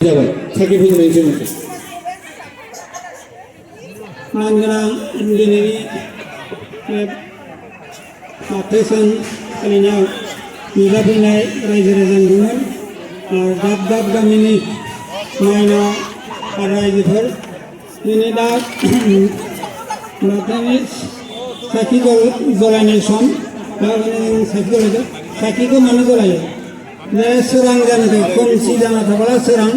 जाबाय साखि फैनायनि सोमोन्दै मानगोनां दिनैनि बे बाथौ सान फालिनायाव नुजाफैनाय रायजो राजानिमोन दाब दाब गामिनि माइनाव आरो रायजोफोर दिनै दा बाथौनि साखि जलायनाय सम दा साखि जलायदों साखिखौ मानो जलायो बे सोरां जानो थाखाय खोमसि जाना थाब्ला सोरां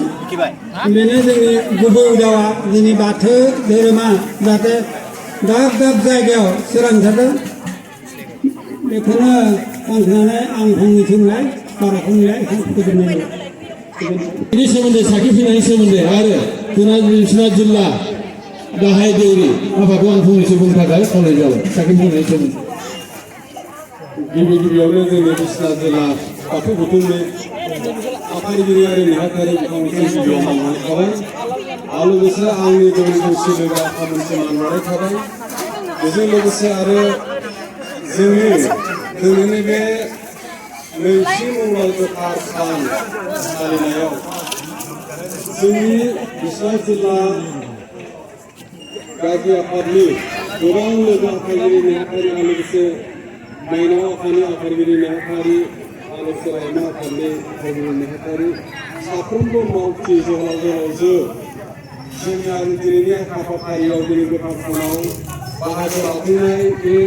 बेनो जोंनि गुबै दावा जोंनि बाथौ धोरोमा जाहाथे दाब दाब जायगायाव सोरां थाथों बेखौनो हांख्रायनानै आं फंनैसो बुंनाय बाराखौ बुंनाय बेखौ फोजोबनाय जाबाय। बेनि सोमोन्दै साखि फैनायनि सोमोन्दै आरो बिश्वनाथ जिल्ला गाहाय दौरि आफाखौ आं फंनैसो बुंनो थाखाय खावलायनाय जाबाय साखि फैनायनि सोमोन्दै। गिबियावनो जोंनि बिश्वनाथ जिल्ला बाथौ गौथुमनि आफादगिरि आरो नेहाथारि बिथांमोनखौ गिबियाव मावनानै थाबाय आरो लोगोसे आंनि दौरिखौ सिबिग्रा आफामोनखौ माननानै थाबाय। बेजों लोगोसे आरो जोंनि बे नैथि मंगल गोथार सान फालिनायाव जोंनि बिश्वनाथ जिल्ला गागि आफादनि गोबां लोगो आफादगिरि नेहाथारि आरो लोगोसे माइनाव आफादनि आफादगिरि नेहाथारि आरो सोराइमा आफादनि आफादगिरि नेहाथारि साफ्रोमबो मावथि जोहोलावजो जोंनि आरो दिनैनि हाबाफारियाव दिनै गोथार सानाव बाहागो लाफैनाय बे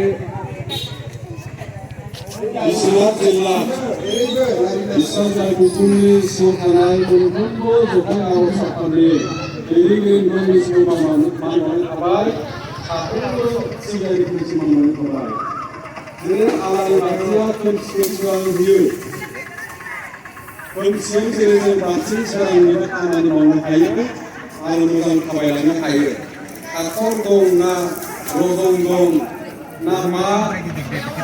बिश्वनाथ जिल्ला गौथुमनि सिङाव थानाय मोनफ्रोमबो जथाय आर'ज आफादनि दैदेनगिरिफोरनि सिगाङाव मावनानै थाबाय साफ्रोमबो सिगांनिफ्राय मावनानै थाबाय। जेरै आलारि बाथिया खोमसि सोरां होयो खोमसियाव जेरै जों बाथि सोरांनिबो खामानि मावनो हायो आरो मोजां थाबायलांनो हायो। हाखर दं ना रजं दं ना मा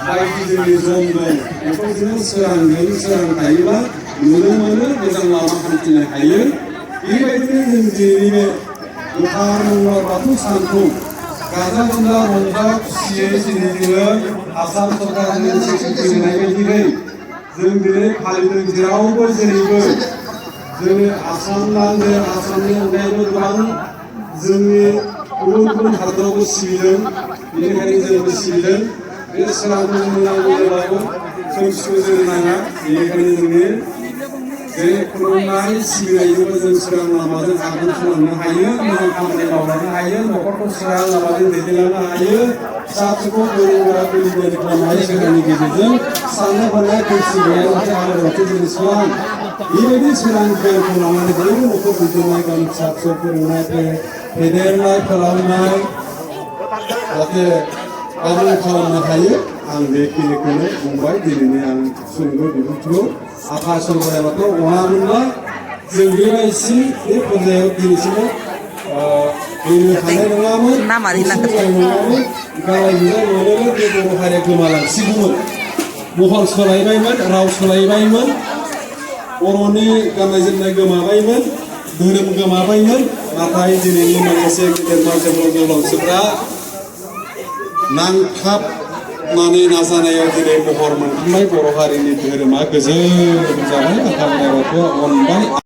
बायदि जोंनि जम दं बेखौ जोङो सोरांजों सोरां थायोब्ला नुनो मोनो मोजां लामा हान्थिनो हायो। बेबायदिनो जों दिनैनि गोथार मंगल बाथौ सानखौ गाजा गोमजा रंजा खुसियै दिनै जोङो आसाम सरकारनि स्वीकृति होनाय बायदियै जों दिनै फालिदों। जेरावबो जेरैबो जोंनि आसामनि अनगायैबो गोबां जोंनि गुबुन हादरावबो सिबिदों बेनिखायनो जोंबो सिबिदों। बे सोरांखौ जोंनो नांगौ जाब्लाबो खोमसिखौ जोंनो नाङा बेनिखायनो जोंनि बे खुलुमनाय सिबिनायजोंबो जों सोरां लामाजों आगान सुरलांनो हायो मोजां खामानि मावलांनो हायो न'खरखौ सोरां लामाजों दैदेनलांनो हायो फिसा फिसौखौ गोरों गोरा गुलि गुलि खालामनो हायो सोरांनि गेजेरजों साननाय हनाय खोमसि गैयाजासे आलो बाथि जोंनि सोरां बेबायदि सोरां गियानखौ लानानै बयबो न'खर दैदेननाय गावनि फिसा फिसौ फोरोंनाय फेदेरनाय फोलावनाय जाहाथे आबुं खालामनो हायो। आं बेखिनिखौनो बुंबाय दिनैनि आं सुंद' बिबुंथिखौ आफा इसोर बोराइ बाथौ अनामोनब्ला जों बेबायदि बे पर्यायाव दिनैसिमाव फैनो हानाय नङामोन नङामोन गालाय गुजाय मोनोमोन बे बर' हारिया गोमालांसिगौमोन। महर सोलायबायमोन राव सोलायबायमोन बर'नि गाननाय जोमनाय गोमाबायमोन धोरोम गोमाबायमोन। नाथाय दिनैनि माखासे गेदेरमा जोहोलावजोफ्रा नांथाबनानै नाजानायाव दिनै महर मोनफिनबाय बर' हारिनि धोरोमा गोजोन जाबाय। आफा बोराइ बाथौआ अनबाय।